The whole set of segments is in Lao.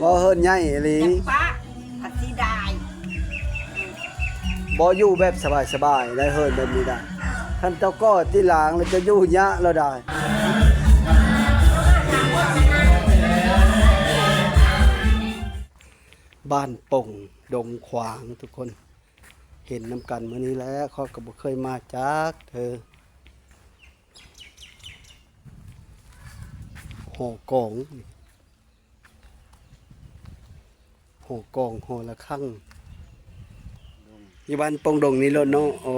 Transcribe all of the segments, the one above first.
ບໍ່ ເຮືອນໃຫຍ່ອີ່ຫຼີ ຢາກປະ ພັດຊິໄດ້ ບໍ່ຢູ່ແບບສະບາຍໆ ໄດ້ເຮືອນແບບນີ້ໄດ້ ຄັນເຈົ້າກໍ່ຕິດລາງແລ້ວຈະຢູ່ຍາກແລ້ວໄດ໋. ບ້ານປົງດົງຂວາງ ທຸກຄົນ ເຫັນນຳກັນມື້ນີ້ແຫຼະ ຂ້ອຍກໍບໍ່ເຄີຍມາຈັກເທື່ອ. ຫໍກອງ ຫໍກອງ ຫໍລະຄັງ ຢູ່ບ້ານປົງດົງນີ້ໂລດເນາະ. ໂອ້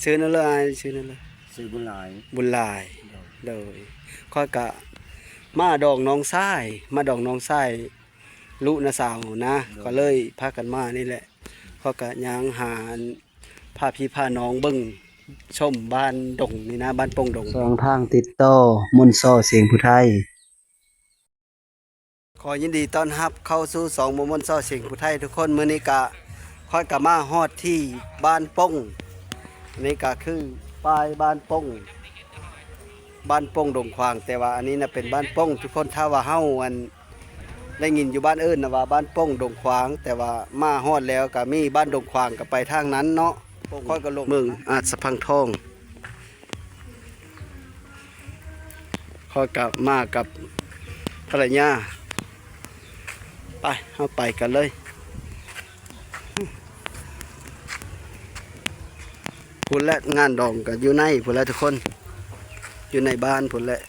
ຊື່ຫຍັງເລີຍອ້າຍ? ຊື່ຫຍັງເລີຍ? ຊື່ບຸນຫຼາຍ. ບຸນຫຼາຍ. ໂດຍ ໂດຍ ຂ້ອຍກະມາດອງນ້ອງຊາຍ ມາດອງນ້ອງຊາຍ ລຸນ້າສາວນະ ໂດຍ ກໍເລີຍພາກັນມານີ້ແຫຼະ. ຂ້ອຍກະຍ່າງຫາ ພາພີ່ພານ້ອງເບິ່ງຊົມບ້ານດົງນີ້ນະ ບ້ານປົງດົງ. ຊ່ອງທາງຕິດຕໍ່ ມົນຊໍ ສຽງຜູ້ໄທ. ຂໍຍິນດີຕ້ອນຮັບເຂົ້າສູ່ຊ່ອງມົນຊໍ ສຽງຜູ້ໄທ ທຸກຄົນ. ມື້ນີ້ກະ ຂ້ອຍກະມາຮອດທີ່ບ້ານປົງ ນີ້ກະຄືປ້າຍບ້ານປົງ ບ້ານປົງດົງຂວາງ ແຕ່ວ່າອັນນີ້ນະເປັນບ້ານປົງ ທຸກຄົນ. ຖ້າວ່າເຮົາ ອັນ ໄດ້ຍິນຢູ່ບ້ານອື່ນນະວ່າບ້ານປົງດົງຂວາງ ແຕ່ວ່າມາຮອດແລ້ວກະມີບ້ານດົງຂວາງ ກະໄປທາງນັ້ນເນາະ. ຂ້ອຍກະລົງເມືອງອາດສະພັງທອງ ຂ້ອຍກະມາກັບພັນລະຍາ. ໄປ ເຮົາໄປກັນເລີຍ. ພຸ້ນແຫຼະ ງານດອງກໍຢູ່ໃນພຸ້ນແຫຼະທຸກຄົນ ຢູ່ໃນບ້ານພຸ້ນແຫຼະ.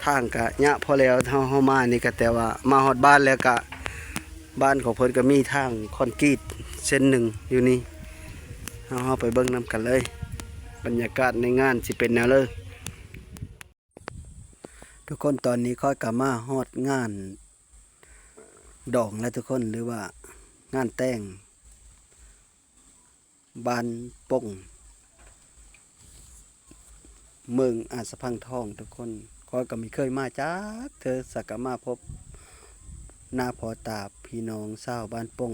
ທາງກະຍະພໍແລ້ວ ເຮົາ ເຮົາມານີ້ກະ ແຕ່ວ່າມາຮອດບ້ານແລ້ວກະ ບ້ານຂອງເພິ່ນກະມີທາງຄອນກຣີດເສັ້ນໜຶ່ງຢູ່ນີ້. ເຮົາ ເຮົາໄປເບິ່ງນຳກັນເລີຍ ບັນຍາກາດໃນງານຊິເປັນແນວໃດ. ທຸກຄົນ ຕອນນີ້ຂ້ອຍກະມາຮອດງານດອງແລ້ວທຸກຄົນ ຫຼືວ່າງານແຕ່ງ ບ້ານປົງ ເມືອງອາດສະພັງທອງ ທຸກຄົນ. ຂ້ອຍກະບໍ່ເຄີຍມາຈັກເທື່ອ ສັກກະມາພົບໜ້າພໍຕາພີ່ນ້ອງຊາວບ້ານປົງ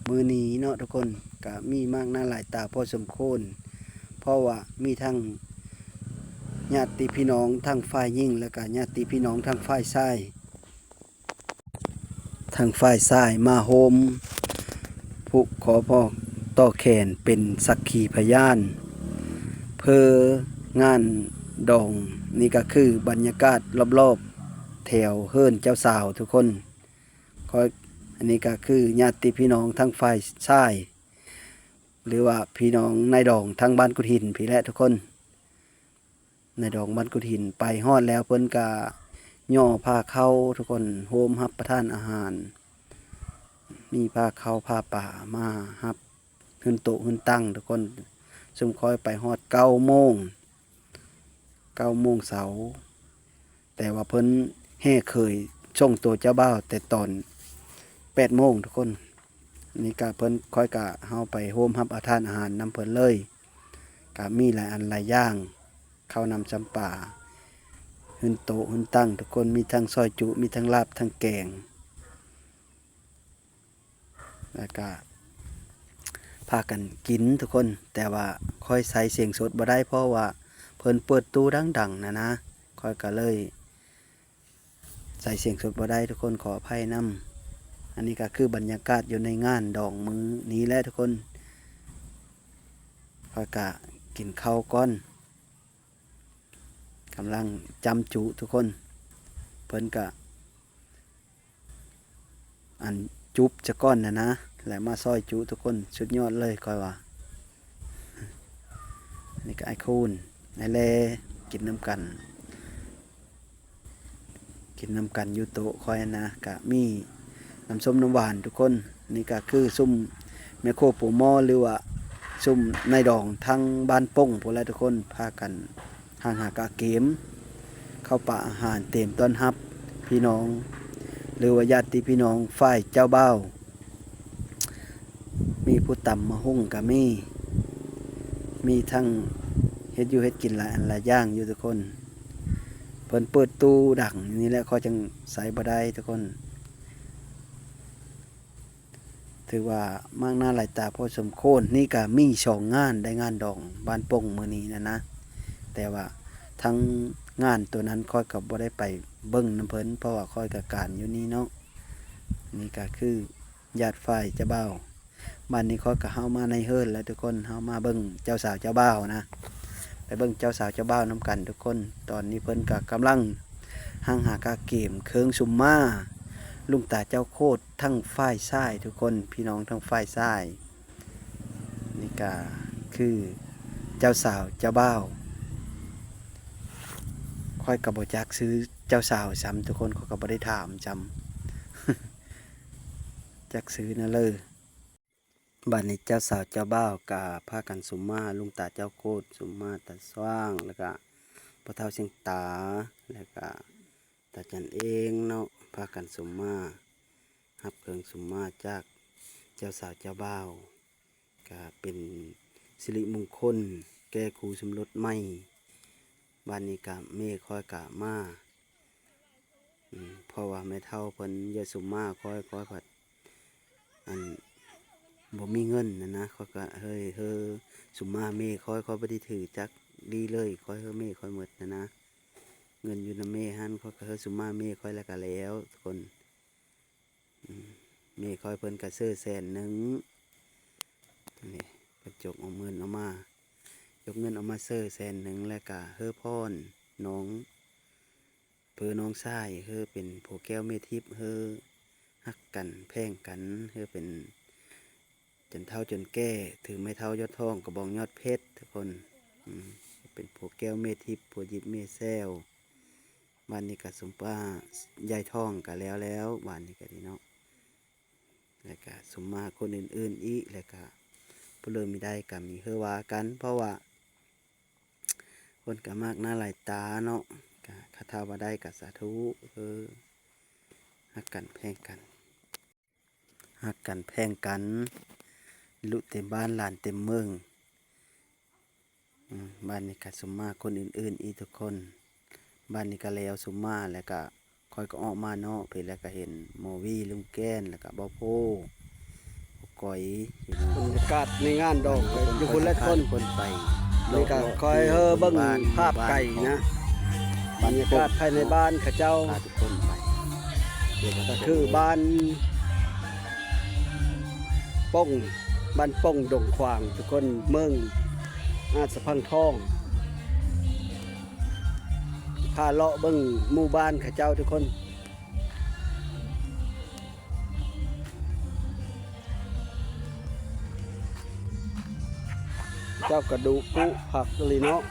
ມື້ນີ້ເນາະທຸກຄົນ ກະມີມາກໜ້າຫຼາຍຕາພໍສົມຄວນ ເພາະວ່າມີທັງຍາດຕິພີ່ນ້ອງທັງຝ່າຍຍິງ ແລະກະຍາດຕິພີ່ນ້ອງທັງຝ່າຍຊາຍ ທັງຝ່າຍຊາຍມາໂຮມຜູກຂໍຜູກຕໍ່ແຂນເປັນສັກຂີພະຍານ ເພື່ອງານດອງ. ນີ້ກະຄືບັນຍາກາດລອບໆແຖວເຮືອນເຈົ້າສາວທຸກຄົນ. ຂ້ອຍ ອັນນີ້ກະຄືຍາດຕິພີ່ນ້ອງທັງຝ່າຍຊາຍ ຫຼືວ່າພີ່ນ້ອງນາຍດອງທາງບ້ານກຸດຫີນພີ້ແຫຼະທຸກຄົນ. ນາຍດອງບ້ານກຸດຫີນ ໄປຮອດແລ້ວເພິ່ນກະຍໍ້ພາເຂົ້າທຸກຄົນ ໂຮມຮັບປະທານອາຫານ ມີພາເຂົ້າພາປາມາຮັບ ຮື້ນໂຕະຮື້ນຕັ່ງທຸກຄົນ. ຊຸມຂ້ອຍໄປຮອດເກົ້າໂມງ ເກົ້າໂມງເຊົ້າ ແຕ່ວ່າເພິ່ນແຫ່ເຂີຍສົ່ງໂຕເຈົ້າບ່າວແຕ່ຕອນແປດໂມງທຸກຄົນ. ນີ້ກະເພິ່ນ ຂ້ອຍກະ ເຮົາໄປໂຮມຮັບປະທານອາຫານນຳເພິ່ນເລີຍ ກະມີຫຼາຍອັນຫຼາຍຢ່າງ ເຂົ້ານ້ຳຊຳປາ ຮື້ນໂຕະຮື້ນຕັ່ງທຸກຄົນ ມີທັງຊອຍຈຸ ມີທັງລາບ ທັງແກງ ແລ້ວກະພາກັນກິນທຸກຄົນ. ແຕ່ວ່າຂ້ອຍໃສ່ສຽງສົດບໍ່ໄດ້ ເພາະວ່າເພິ່ນເປີດຕູ້ດັງໆນະນະ ຂ້ອຍກະເລີຍ ໃສ່ສຽງສົດບໍ່ໄດ້ທຸກຄົນ ຂໍອະໄພນຳ. ອັນນີ້ກະຄືບັນຍາກາດຢູ່ໃນງານດອງມື້ນີ້ແຫຼະທຸກຄົນ. ຂ້ອຍກະກິນເຂົ້າກ່ອນ ກຳລັງຈ້ຳຈຸທຸກຄົນ. ເພິ່ນກະ ອັນ ຈຸບຊະກ່ອນນະນະ ແລ້ວມາຊອຍຈຸທຸກຄົນ ສຸດຍອດເລີຍຂ້ອຍວ່າ. ນີ້ກະອ້າຍຄູນ ອ້າຍແລ ກິນນຳກັນ ກິນນຳກັນຢູ່ໂຕະຂ້ອຍນະ ກະມີນ້ຳສົ້ມນ້ຳຫວານທຸກຄົນ. ນີ້ກະຄືຊຸມແມ່ຄົວໂປມໍ ຫຼືວ່າຊຸມນາຍດອງທາງບ້ານປົງພຸ້ນແຫຼະທຸກຄົນ ພາກັນ ຫາງຫາກະເກມ ເຂົ້າປາອາຫານເຕມຕ້ອນຮັບພີ່ນ້ອງ ຫຼືວ່າຍາດຕິພີ່ນ້ອງຝ່າຍເຈົ້າບ່າວ. ມີຜູ້ຕຳໝາກຫຸ່ງກະມີ ມີທັງເຮັດຢູ່ເຮັດກິນຫຼາຍອັນຫຼາຍຢ່າງຢູ່ທຸກຄົນ. ເພິ່ນເປີດຕູ້ດັງນີ້ແຫຼະ ຂ້ອຍຈັ່ງໃສ່ບໍ່ໄດ້ທຸກຄົນ. ຖືວ່າມາກໜ້າຫຼາຍຕາພໍສົມຄວນ. ນີ້ກະມີສອງງານ ໄດ້ງານດອງບ້ານປົງມື້ນີ້ນະນະ ແຕ່ວ່າທັງງານໂຕນັ້ນຂ້ອຍກະບໍ່ໄດ້ໄປ ເບິ່ງນຳເພິ່ນ ເພາະວ່າຂ້ອຍກໍການຢູ່ນີ້ເນາະ. ນີ້ກໍຄືຍາດຝ່າຍເຈົ້າບ່າວ. ບາດນີ້ຂ້ອຍກໍເຮົາມາໃນເຮືອນແລ້ວທຸກຄົນ, ເຮົາມາເບິ່ງເຈົ້າສາວເຈົ້າບ່າວນະ, ໄປເບິ່ງເຈົ້າສາວເຈົ້າບ່າວນຳກັນທຸກຄົນ. ຕອນນີ້ເພິ່ນກໍກຳລັງຮັ່ງຫາກະກຽມເຄື່ອງສຸມມາ ລຸງຕາເຈົ້າໂຄດ ທັງຝ່າຍຊາຍທຸກຄົນ, ພີ່ນ້ອງທັງຝ່າຍຊາຍ. ນີ້ກະຄືເຈົ້າສາວເຈົ້າບ່າວ. ຂ້ອຍກະບໍ່ຈັກຊື່ເຈົ້າສາວຊ້ຳທຸກຄົນ, ຂ້ອຍກະບໍ່ໄດ້ຖາມຊ້ຳ ຈັກຊື່ນະເລີ. ບາດນີ້ເຈົ້າສາວເຈົ້າບ່າວກະພາກັນສຸມມາ, ລຸງຕາເຈົ້າໂຄດ, ສຸມມາຕາສວ່າງ, ແລ້ວກະພໍ່ເຖົ້າຊຽງຕາ, ແລ້ວກະຕາຈັນເອງເນາະ, ພາກັນສຸມມາ ຮັບເຄື່ອງສຸມມາຈາກເຈົ້າສາວເຈົ້າບ່າວ. ກະເປັນສິລິມົງຄົນແກ່ຄູ່ສົມລົດໃໝ່. ບາດນີ້ກະແມ່ຂ້ອຍກະມາ ອືມ ເພາະວ່າແມ່ເຖົ້າເພິ່ນຢາກສຸມມາຂ້ອຍ, ຂ້ອຍພັດ ອັນ ບໍ່ມີເງິນຫັ້ນນະ, ຂ້ອຍກະເຮີ້ຍເຮີ້ສຸມມາແມ່ຂ້ອຍ, ຂ້ອຍບໍ່ໄດ້ຖືຈັກດີເລີຍ, ຂ້ອຍເຮີ້ຍແມ່ຂ້ອຍໝົດຫັ້ນນະ. ເງິນຢູ່ນຳແມ່ຫັ້ນ ຂ້ອຍກະເຮີ້ຍສຸມມາແມ່ຂ້ອຍແລ້ວກະແລ້ວທຸກຄົນ. ອືມ ແມ່ຂ້ອຍເພິ່ນກະເຊີແສນໜຶ່ງ. ນີ້ ເພິ່ນຈົກເອົາເງິນອອກມາ, ຈົກເງິນອອກມາເຊີແສນໜຶ່ງ ແລ້ວກະເຮີ້ພອນນ້ອງ ເພີນ້ອງຊາຍ, ເຮີ້ເປັນຜົວແກ້ວແມ່ທິບ, ເຮີ້ຮັກກັນແພງກັນ, ເຮີ້ເປັນ ຈົນເຖົ້າຈົນແກ່ ຖືໄມ້ເທົ້າຍອດທອງ ກະບອງຍອດເພັດທຸກຄົນ. ອືມ ເປັນຜົວແກ້ວແມ່ທິບ ຜົວຢິບແມ່ແຊວ. ບາດນີ້ກະສຸມມາຍາຍທອງກະແລ້ວແລ້ວ ບາດນີ້ກະດີເນາະ. ແລ້ວກະສຸມມາຄົນອື່ນໆອີກ, ແລ້ວກະຜູ້ເລີ້ມີໄດ້ກະມີເຮີ້ວ່າກັນ, ເພາະວ່າ ເພິ່ນກະມັກໜ້າຫຼາຍຕາເນາະ. ກະ ຄັນຖ້າວ່າໄດ້ກະສາທຸ, ເອີ ຮັກກັນແພງກັນ ຮັກກັນແພງກັນ ລູກເຕັມບ້ານຫຼານເຕັມເມືອງ. ອືມ ບາດນີ້ກະສຸມມາຄົນອື່ນໆອີກທຸກຄົນ. ບາດນີ້ກະແລ້ວສຸມມາ ແລ້ວກະ ຂ້ອຍກໍອອກມານອກພີ້ ແລ້ວກໍເຫັນໝໍວີ ລຸງແກນ ແລ້ວກໍບ່າວໂພ ບ່າວກ້ອຍ. ບັນຍາກາດໃນງານດອງກໍຢູ່ພຸ້ນແຫຼະທຸກຄົນ. ນີ້ກໍຄ່ອຍເຮີ້ເບິ່ງພາບໄກນະ ບັນຍາກາດພາຍໃນບ້ານເຂົາເຈົ້າ ກໍຄືບ້ານປົງ ບ້ານປົງດົງຂວາງທຸກຄົນ ເມືອງອາດສະພັງທອງ. ພາເລາະເບິ່ງໝູ່ບ້ານເຂົາເຈົ້າທຸກຄົນ. ເຈົ້າກະດຸປຸຜັກອີ່ຫຼີເນາະ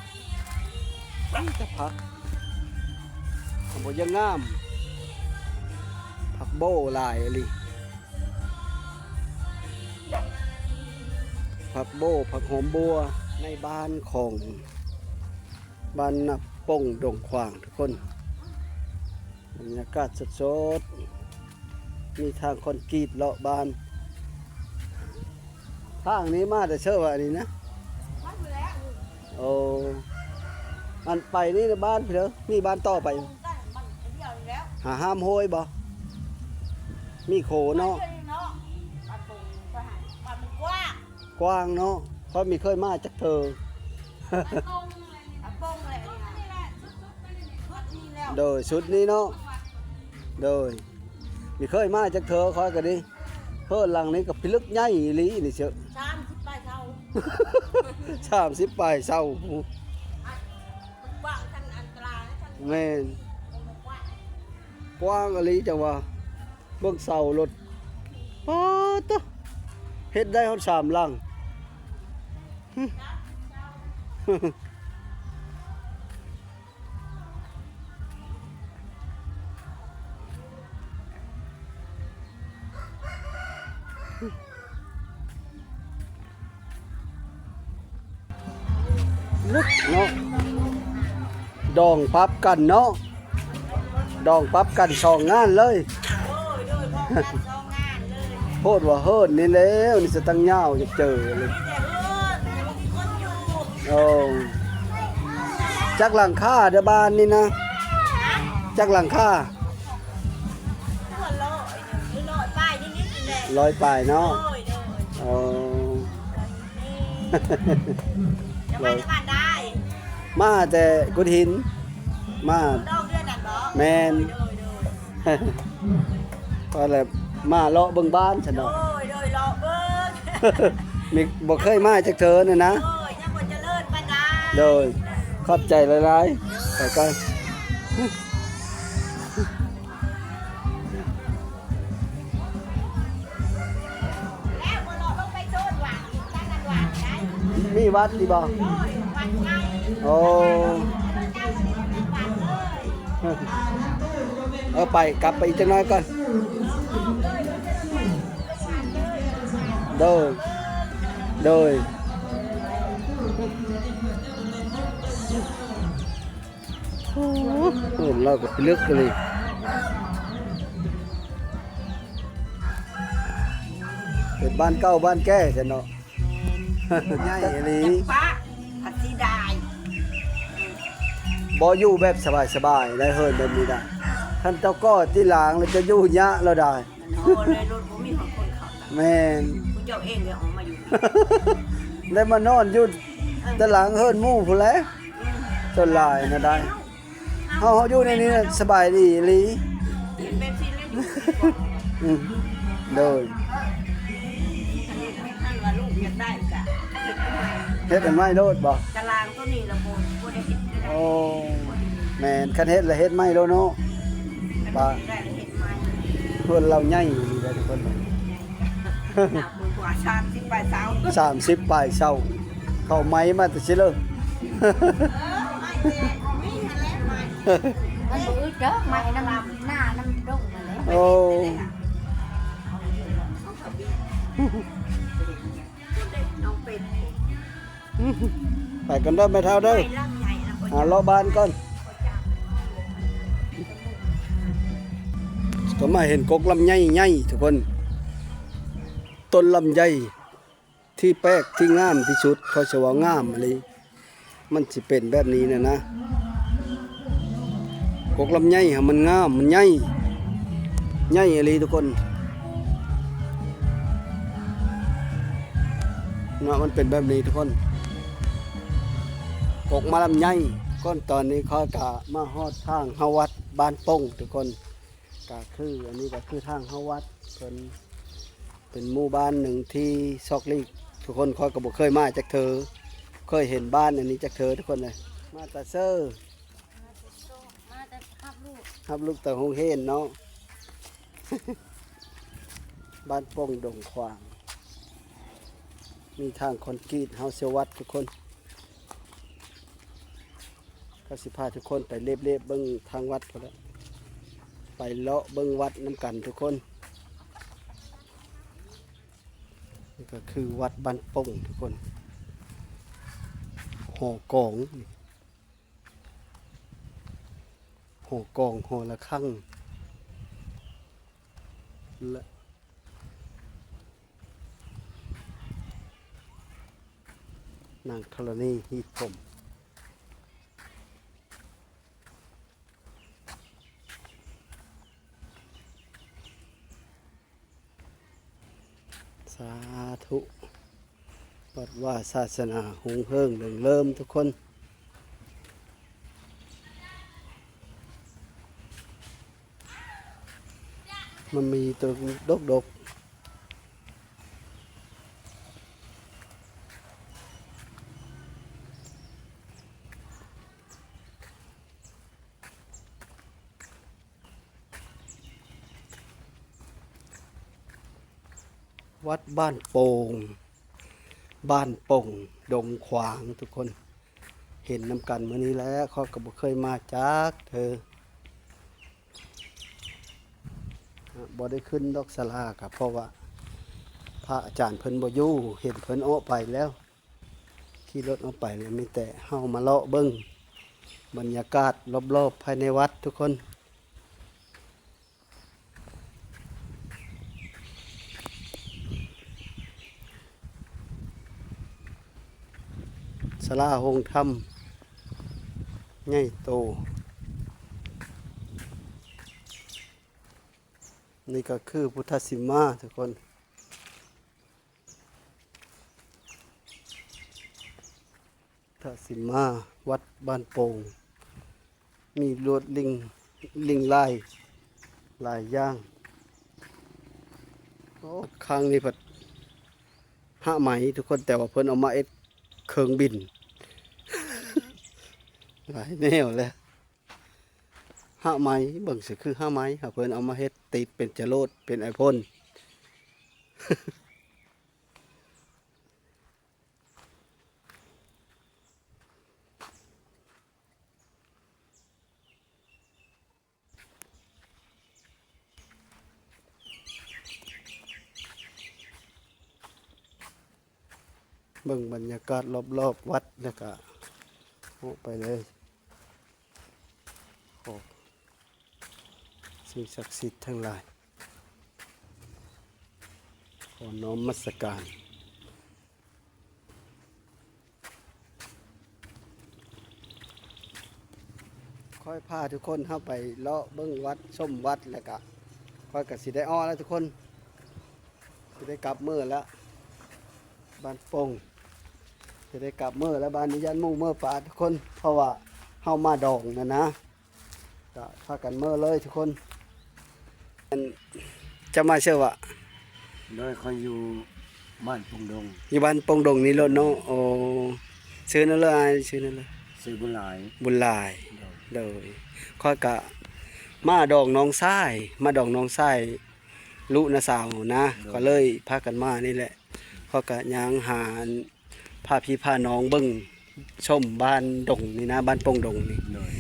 ມີແຕ່ຜັກ ກໍບໍ່ຢ່າງງາມ ຜັກໂບ້ຫຼາຍອີ່ຫຼີ ຜັກໂບ້ ຜັກຫອມບົ່ວ. ໃນບ້ານຂອງ ບ້ານນາປົງດົງຂວາງທຸກຄົນ ບັນຍາກາດສົດໆ ມີທາງຄອນກຣີດເລາະບ້ານ. ທາງນີ້ມາແຕ່ເຊີວະອັນນີ້ນະ ມາຢູ່ແລ້ວ. ໂອ້ ອັນໄປນີ້ນະ ບ້ານເດີ ມີບ້ານຕໍ່ໄປ ຫາຫ້າມໂຮຍບໍ່ ມີໂຂເນາະ ກວ້າງເນາະ ຂ້ອຍມີເຄີຍມາຈັກເທື່ອ. ໂດຍ ຊຸດນີ້ເນາະ ໂດຍ ມີເຄີຍມາຈັກເທື່ອ ຂ້ອຍກໍດີ. ເຮີນຫຼັງນີ້ກໍພິລຶກໃຫຍ່ອີ່ຫຼີນີ້ເຊີ ສາມສິບປາຍເຊົາ ສາມສິບປາຍເຊົາ ແມ່ນ ກວ້າງອີ່ຫຼີຈັ່ງວ່າ. ເບິ່ງເສົາລົດ ປາດໂທ້ ເຮັດໄດ້ຮອດສາມຫຼັງ. ເນາະ ດອງປັບກັນເນາະ ດອງປັບກັນສອງງານເລີຍ. ໂພດວ່າເຮີ້ນນີ້ແລ້ວ ນີ້ສະຕັ້ງຍາວຈະເຈີເລີຍ. ໂອ້ ຈັກຫຼັງຄາເດີບ້ານນີ້ນະ ຈັກຫຼັງຄາ? ຮ້ອຍປາຍເນາະ. ໂອ້ ຈະມາແຕ່ບ້ານໃດ? ມາແຕ່ກຸດຫີນ ມາ ດອງເດືອນນັ້ນບໍ? ແມ່ນ ໂດຍ ໂດຍ ວ່າແລ້ວມາເລາະເບິ່ງບ້ານຊັ້ນເນາະ ໂດຍ ໂດຍ ເລາະເບິ່ງ ມີ ບໍ່ເຄີຍມາຈັກເທື່ອນີ້ນະ ໂດຍ ຍັງບໍ່ຈະເລີນປານໃດ ໂດຍ ຂອບໃຈຫຼາຍໆ ໄປກ່ອນ. ມີວັດນີ້ບໍ່? ໂອ້ ເອີ ໄປ ກັບໄປອີກຈັກໜ້ອຍກ່ອນ. ໂດຍ ໂດຍ. ໂອ້ ເຮືອນລາວກໍເລິກອີ່ຫຼີ ເປັນບ້ານເກົ່າບ້ານແກ່ຊັ້ນເນາະ ໃຫຍ່ອີ່ຫຼີ ຈັກປະ ພັດຊິໄດ້ ບໍ່ຢູ່ແບບສະບາຍໆ ໄດ້ເຮືອນແບບນີ້ນະ ຄັນເຈົ້າກໍ່ທີຫຼັງແລ້ວຈະຢູ່ຍາກແລ້ວດາຍ ນອນເລີຍ ລົດບໍ່ມີຂອງຄົນເຂົ້າ ແມ່ນ ຜູ້ເຈົ້າເອງໄດ້ອອກມາຢູ່ ໄດ້ມານອນຢູ່ ແຕ່ຫຼັງເຮືອນໝູ່ພຸ້ນແຫຼະ ສ່ວນຫຼາຍນະໄດ້ ເຮົາ ເຮົາຢູ່ໃນນີ້ນະສະບາຍດີອີ່ຫຼີ ເປັນແບບຊີ້ແຫຼະຢູ່ ອືມ ໂດຍ ຄັນວ່າລູກຢາກໄດ້ກະເຮັດໃໝ່ ເຮັດໃໝ່ໂລດບໍ່? ຕາລາງໂຕນີ້ລະບໍ່ ບໍ່ໄດ້ເຮັດ ໂອ້ ແມ່ນ ຄັນເຮັດລະເຮັດໃໝ່ໂລດເນາະ ປະ ເຮັດໃໝ່ ເຮືອນລາວໃຫຍ່ອີ່ຫຼີເດີທຸກຄົນ ສາມສິບປາຍເຊົາ ສາມສິບປາຍເຊົາ ເຂົາໄໝມາແຕ່ຊິເລີ ເອີ ໄໝແຕ່ບໍ່ມີຫັ້ນແຫຼະ ໄໝ ມັນບໍ່ອຶດດອກ ໄໝນຳນານຳດົງຫັ້ນແຫຼະ ໂອ້ ນ້ອງເປັນ ໄປກ່ອນເດີແມ່ເຖົ້າເດີ ໄປລຳໃຫຍ່ນະ ຫາເລາະບ້ານກ່ອນ ກໍມາເຫັນກົກລຳໄຍໃຫຍ່ທຸກຄົນ ຕົ້ນລຳໄຍທີ່ແປກທີ່ງາມທີ່ສຸດ ຂ້ອຍຊິວ່າງາມອີ່ຫຼີ ມັນຊິເປັນແບບນີ້ນະນະ ກົກລຳໄຍຫັ້ນມັນງາມ ມັນໃຫຍ່ ໃຫຍ່ອີ່ຫຼີທຸກຄົນ ເນາະ ມັນເປັນແບບນີ້ທຸກຄົນ ກົກມະລຳໄຍ. ກ່ອນຕອນນີ້ຂ້ອຍກະມາຮອດທາງເຮົາວັດບ້ານໂປ່ງທຸກຄົນ ກະຄື ອັນນີ້ກະຄືທາງເຮົາວັດ ເພິ່ນເປັນໝູ່ບ້ານໜຶ່ງທີ່ຊອກຫຼີກທຸກຄົນ ຂ້ອຍກະບໍ່ເຄີຍມາຈັກເທື່ອ ເຄີຍເຫັນບ້ານອັນນີ້ຈັກເທື່ອທຸກຄົນເອີຍ ມາແຕ່ເຊີ ມາແຕ່ຮັບລູກ ຮັບລູກແຕ່ໂຮງຮຽນເນາະ ບ້ານໂປ່ງດົງຂວາງ ມີທາງຄອນກຣີດເຮົາເຊວວັດທຸກຄົນ ກໍຊິພາທຸກຄົນໄປເລບໆເບິ່ງທາງວັດພຸ້ນແຫຼະ ໄປເລາະເບິ່ງວັດນຳກັນທຸກຄົນ ນີ້ກໍຄືວັດບ້ານໂປ່ງທຸກຄົນ ຫໍກອງ ຫໍກອງ ຫໍລະຄັງ ແລະ ນາງທໍລະນີ ຮີດຜົມ. ສາທຸ ວັດວາສາສະໜາຮຸ່ງເຮືອງເລີງເລີມທຸກຄົນ ມັນມີໂຕດົກໆ. ວັດບ້ານໂປ່ງ ບ້ານໂປ່ງດົງຂວາງທຸກຄົນ ເຫັນນຳກັນມື້ນີ້ແຫຼະ ຂ້ອຍກໍບໍ່ເຄີຍມາຈັກເທື່ອ ບໍ່ໄດ້ຂຶ້ນດອກສາລາ ກໍເພາະວ່າພະອາຈານເພິ່ນບໍ່ຢູ່ ເຫັນເພິ່ນອອກໄປແລ້ວ ຂີ່ລົດອອກໄປແລ້ວ ມີແຕ່ເຮົາມາເລາະເບິ່ງບັນຍາກາດລອບໆພາຍໃນວັດທຸກຄົນ. ສາລາໂຮງທຳໃຫຍ່ໂຕ ນີ້ກໍຄືພຸດທະສິມມາທຸກຄົນ ທະສິມມາ ວັດບ້ານໂປ່ງ ມີລວດລິງ ລິງຫຼາຍ ຫຼາຍຢ່າງ. ໂອ້ ຂ້າງນີ້ພັດຫະໄໝທຸກຄົນ ແຕ່ວ່າເພິ່ນເອົາມາເຮັດເຄື່ອງບິນ ຫຼາຍແນວແຫຼະ. ຫະໄໝ ເບິ່ງຊິຄືຫະໄໝ ຫາເພິ່ນເອົາມາເຮັດຕິດເປັນຈະໂລດ ເປັນໄອໂຟນ. ເບິ່ງບັນຍາກາດລອບໆວັດ ແລ້ວກະອອກໄປເລີຍ. ຂໍສິ່ງສັກສິດທັງຫຼາຍ ຂໍນ້ອມນະມັດສະການ. ຂ້ອຍພາທຸກຄົນເຮົາໄປເລາະເບິ່ງວັດ ຊົມວັດ ແລ້ວກະຂ້ອຍກະຊິໄດ້ອອກແລ້ວທຸກຄົນ ຊິໄດ້ກັບເມືອແລ້ວ ບ້ານໂປ່ງ ຊິໄດ້ກັບເມືອແລ້ວ. ບ້ານນີ້ຢ້ານໝູເມືອປາທຸກຄົນ ເພາະວ່າເຮົາມາດອງຫັ້ນນະ. ກະພາກັນເມືອເລີຍທຸກຄົນ. ອັນ ເຈົ້າມາເຊີວະ? ໂດຍ ຂ້ອຍຢູ່ບ້ານປົງດົງ. ຢູ່ບ້ານປົງດົງນີ້ໂລດເນາະ. ໂອ້ ຊື່ນັ້ນເລີຍອ້າຍ ຊື່ນັ້ນເລີຍ? ຊື່ບຸນຫຼາຍ. ບຸນຫຼາຍ. ໂດຍ ໂດຍ ຂ້ອຍກະມາດອງນ້ອງຊາຍ ມາດອງນ້ອງຊາຍ ລຸນ້າສາວນະ. ໂດຍ ກໍເລີຍພາກັນມານີ້ແຫຼະ. ຂ້ອຍກະຍ່າງຫາ ພາພີ່ພານ້ອງເບິ່ງຊົມບ້ານດົງນີ້ນະ ບ້ານໂປ່ງດົງນີ້. ໂດຍ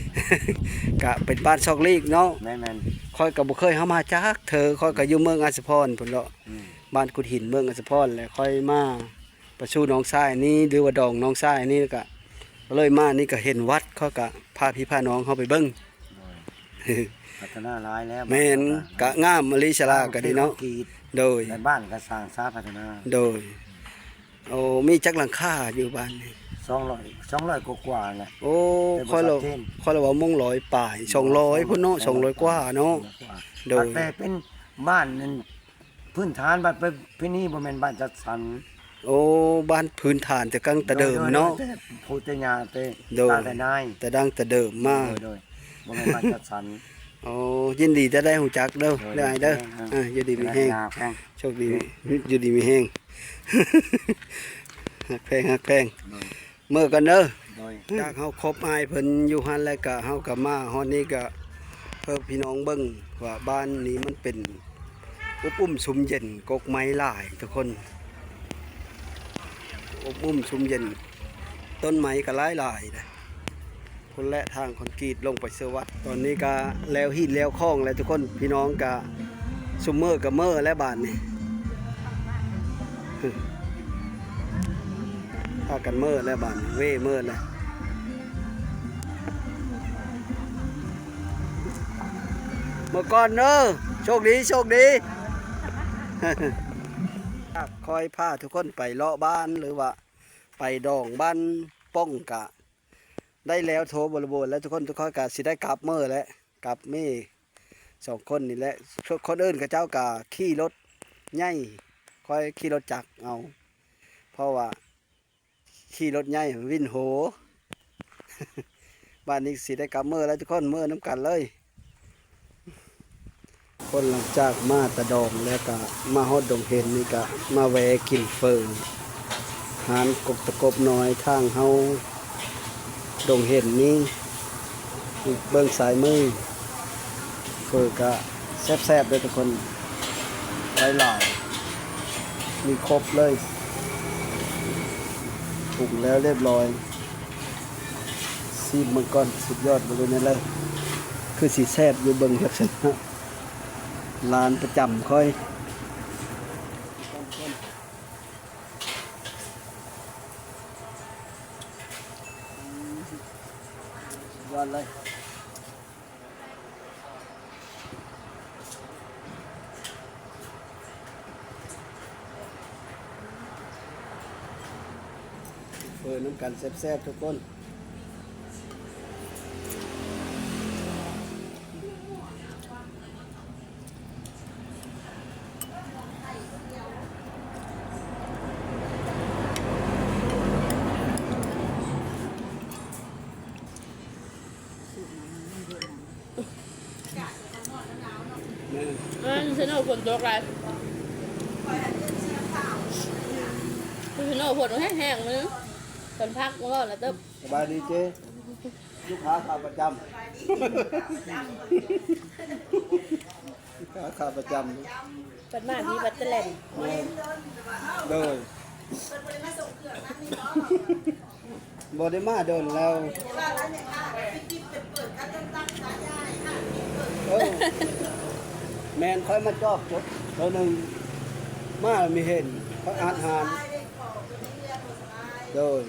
ກະເປັນບ້ານຊອກຫຼີກເນາະ. ແມ່ນໆ ຂ້ອຍກະບໍ່ເຄີຍເຂົ້າມາຈັກເທື່ອ ຂ້ອຍກະຢູ່ເມືອງອາດສະພອນພຸ້ນເນາະ. ອືມ ບ້ານກຸດຫີນ ເມືອງອາດສະພອນ ແລ້ວຂ້ອຍມາປະຊູນ້ອງຊາຍນີ້ ຫຼືວ່າດອງນ້ອງຊາຍນີ້ ກະເລີຍມານີ້ກະເຫັນວັດ ຂ້ອຍກະພາພີ່ພານ້ອງເຮົາໄປເບິ່ງ. ໂດຍ ພັດທະນາຫຼາຍແລ້ວ. ແມ່ນ ກະງາມອີ່ຫຼີ ສາລາກະດີເນາະ. ໂດຍ ແລະບ້ານກະສ້າງສາພັດທະນາ. ໂດຍ ໂອ້ ມີຈັກຫຼັງຄາຢູ່ບ້ານນີ້? ສອງຮ້ອຍ ສອງຮ້ອຍກວ່າໆແຫຼະ. ໂອ້ ຂ້ອຍລະ ຂ້ອຍລະວ່າມົງຮ້ອຍປາຍ ສອງຮ້ອຍພຸ້ນເນາະ. ສອງຮ້ອຍກວ່າເນາະ. ໂດຍ ແຕ່ເປັນບ້ານນັ້ນ ພື້ນຖານ ບ້ານປະເພນີ ບໍ່ແມ່ນບ້ານຈັດສັນ. ໂອ້ ບ້ານພື້ນຖານແຕ່ກັງແຕ່ເດີມເນາະ. ໂດຍ ໂດຍ ໂດຍ ແຕ່ປູ່ແຕ່ຍ່າ ແຕ່ ໂດຍ ຕາແຕ່ນາຍ ແຕ່ດັ້ງແຕ່ເດີມມາ. ໂດຍ ໂດຍ ບໍ່ແມ່ນບ້ານຈັດສັນ. ໂອ້ ຍິນດີທີ່ໄດ້ຮູ້ຈັກເດີ ໂດຍ ເດີອ້າຍເດີ. ເອີ ຢູ່ດີມີແຮງ ໂຊກດີ ຢູ່ດີມີແຮງ ຮັກແພງ ຮັກແພງ. ໂດຍ ເມືອກ່ອນເດີ. ໂດຍ ຈາກເຮົາຄົບອ້າຍເພິ່ນຢູ່ຫັ້ນແລ້ວກະ ເຮົາກະມາຮອດນີ້ກະ ເພື່ອພີ່ນ້ອງເບິ່ງວ່າບ້ານນີ້ມັນເປັນ ອົບອຸ່ມຊຸ່ມເຢັນ ກົກໄມ້ຫຼາຍທຸກຄົນ ອົບອຸ່ມຊຸ່ມເຢັນ ຕົ້ນໄມ້ກໍຫຼາຍໆເດ້. ພຸ້ນແຫຼະ ທາງຄອນກຣີດລົງໄປເຊີວັດ. ຕອນນີ້ກະແລ້ວຫີນແລ້ວຂອງແລ້ວທຸກຄົນ ພີ່ນ້ອງກະຊຸມເມີກະເມີແລ້ວບາດນີ້ ພາກັນເມີແລ້ວບາດນີ້ ເວເມີແລ້ວ. ເມືອກ່ອນເດີ ໂຊກດີ ໂຊກດີ. ຂ້ອຍພາທຸກຄົນໄປເລາະບ້ານ ຫຼືວ່າໄປດອງບ້ານປ່ອງກະໄດ້ແລ້ວໂທບໍລິບູນແລ້ວທຸກຄົນ. ຂ້ອຍກະຊິໄດ້ກັບເມີແລ້ວ ກັບເມສອງຄົນນີ້ແຫຼະ. ຄົນອື່ນເຂົາເຈົ້າກະຂີ່ລົດໃຫຍ່ ຂ້ອຍຂີ່ລົດຈັກເອົາ ເພາະວ່າ ຂີ່ລົດໃຫຍ່ວິນໂຫ. ບາດນີ້ຊິໄດ້ກັບເມືອແລ້ວທຸກຄົນ ເມືອນຳກັນເລີຍ. ຄົນຫຼັງຈາກມາຕະດອງແລ້ວກະມາຮອດດົງເຫັນນີ້ກະມາແວ່ກິນເຝີ ຮ້ານກົກຕະກົບນ້ອຍ ທາງເຮົາດົງເຫັນນີ້ ເບິ່ງຊ້າຍມື. ເຝີກະແຊບໆເດີທຸກຄົນ ຫຼາຍໆ ມີຄົບເລີຍ ປຸງແລ້ວລຽບລ້ອຍ. ຊີມເບິ່ງກ່ອນ ສຸດຍອດບໍ່ເລີຍ ແນວໃດ ຄືຊິແຊບຢູ່ ເບິ່ງລັກສະນະ ຮ້ານປະຈຳຂ້ອຍ. ສຸດຍອດເລີຍ. ເປີດນຳກັນແຊບໆທຸກຄົນ. ສູດມາມັນເຍອະນະ. ເອີ ຢູ່ເຊໂນຝົນຕົກຫຼາຍ ຢູ່ເຊໂນຝົນແຮງໆ ມື້ນີ້ ຝົນພັກ ເວົ້າລະເຕີບ. ສະບາຍດີເຈ້ ລູກຄ້າຂາປະຈຳ ລູກຄ້າຂາປະຈຳ ເພິ່ນມາມີບັດແຕ່ແລ່ນ ແມ່ນ ໂດຍ ບໍ່ໄດ້ມາດົນແລ້ວ ເອີ ແມ່ນ ຂ້ອຍມາຈອບເທື່ອໜຶ່ງ ມາມີເຫັນ ຂ້ອຍອາດຫານ ໂດຍ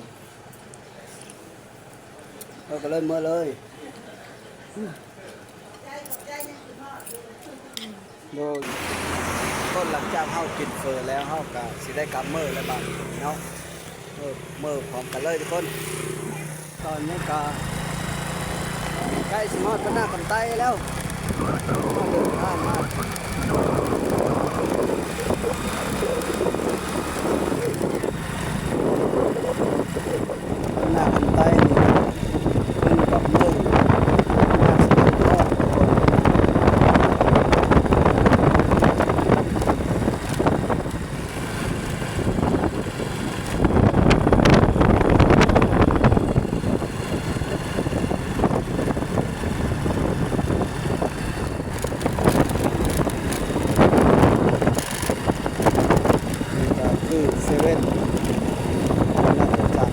ເອີ ກໍເລີຍເມືອເລີຍ ໂດຍ ຕອນຫຼັງຈາກເຮົາກິນເຝີແລ້ວ ເຮົາກໍຊິໄດ້ກັບເມືອແລ້ວບາດນີ້ເນາະ ເອີ ເມືອພ້ອມກັນເລີຍທຸກຄົນ ຕອນນີ້ກໍໃກ້ຊິຮອດບ້ານນາຄຳໄຕ້ແລ້ວ ເຮົາເດີນທາງມາ ນາຄຳໄຕ້ນີ້ຂຶ້ນກັບເມືອງ ນີ້ກໍຄືເຊເວັ່ນ ໜ້າຈະຈັດ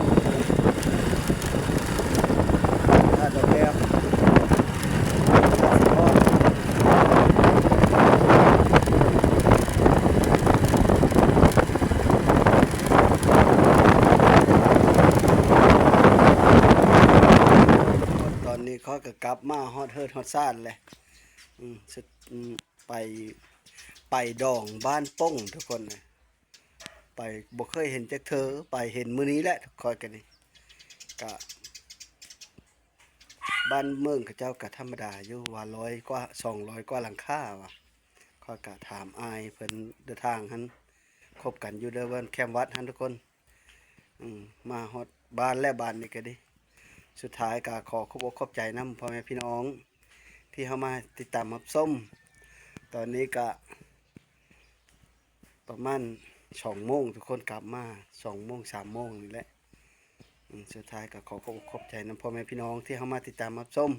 ຖ້າຈະແພງ ຕອນນີ້ຂ້ອຍກໍກັບມາຮອດເຮືອນຮອດຊານແລ້ວ ອືມ ສຸດ ອືມ ໄປ ໄປດອງບ້ານປົງທຸກຄົນເອີຍ ໄປບໍ່ເຄີຍເຫັນຈັກເທື່ອ ໄປເຫັນມື້ນີ້ແຫຼະຂ້ອຍກໍນີ້ ກະບ້ານເມືອງເຂົາເຈົ້າກະທຳມະດາຢູ່ວ່າ ຮ້ອຍກວ່າ ສອງຮ້ອຍກວ່າຫຼັງຄາວ່າ ຂ້ອຍກະຖາມອ້າຍເພິ່ນເດີ ທາງຫັ້ນ ຄົບກັນຢູ່ເດີ ບ້ານແຄມວັດຫັ້ນທຸກຄົນ. ອືມ ມາຮອດບ້ານແລ້ວ ບ້ານນີ້ກໍດີ. ສຸດທ້າຍກໍຂໍຂອບອົກຂອບໃຈນຳພໍ່ແມ່ພີ່ນ້ອງທີ່ເຂົ້າມາຕິດຕາມຮັບຊົມ. ຕອນນີ້ກໍປະມານສອງໂມງ ທຸກຄົນກັບມາ ສອງໂມງ ສາມໂມງນີ້ແຫຼະ. ອືມ ສຸດທ້າຍກໍຂໍຂອບອົກຂອບໃຈນຳພໍ່ແມ່ພີ່ນ້ອງທີ່ເຂົ້າມາຕິດຕາມຮັບຊົມ.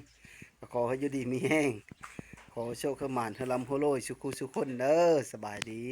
ກໍຂໍໃຫ້ຢູ່ດີມີແຮງ. ຂໍໃຫ້ໂຊກໃຫ້ໝານ ໃຫ້ລ່ຳໃຫ້ລວຍ ສູ່ຄູ່ສູ່ຄົນເດີ. ສະບາຍດີ.